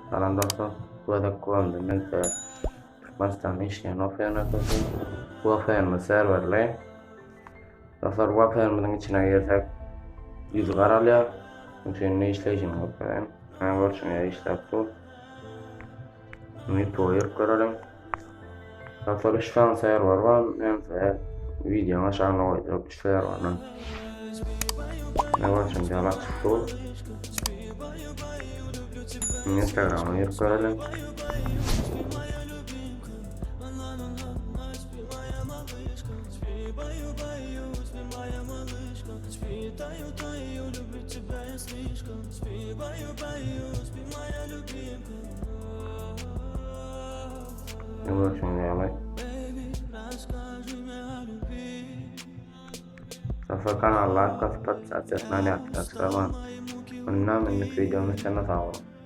Salam dostlar, bu gezek Chrome-da men size Türkmenistanda işleýän VPN ötesi. VPN-imiz serwerli. Dostlar, VPN-imiziň içine girsek, ýüzi garalýar. Şonuň üçin ne işleýşini görkezeýin. Hä, görşüň ýaly işläp dur. Indi YouTube'a girip göreliň. Dostlar, 3 sany serwer bar. Men size wideonyň aşagyna goýjak 3 serwerden. Ne görşüň ýaly açyk dur. Indi Instagram'a girip göreliň. Ne görşüň ýaly. Dostlar kanala like basyp podpisat etmäni ýatdan çykarmaň. Mundan indiki wideomyza çenli sag boluň.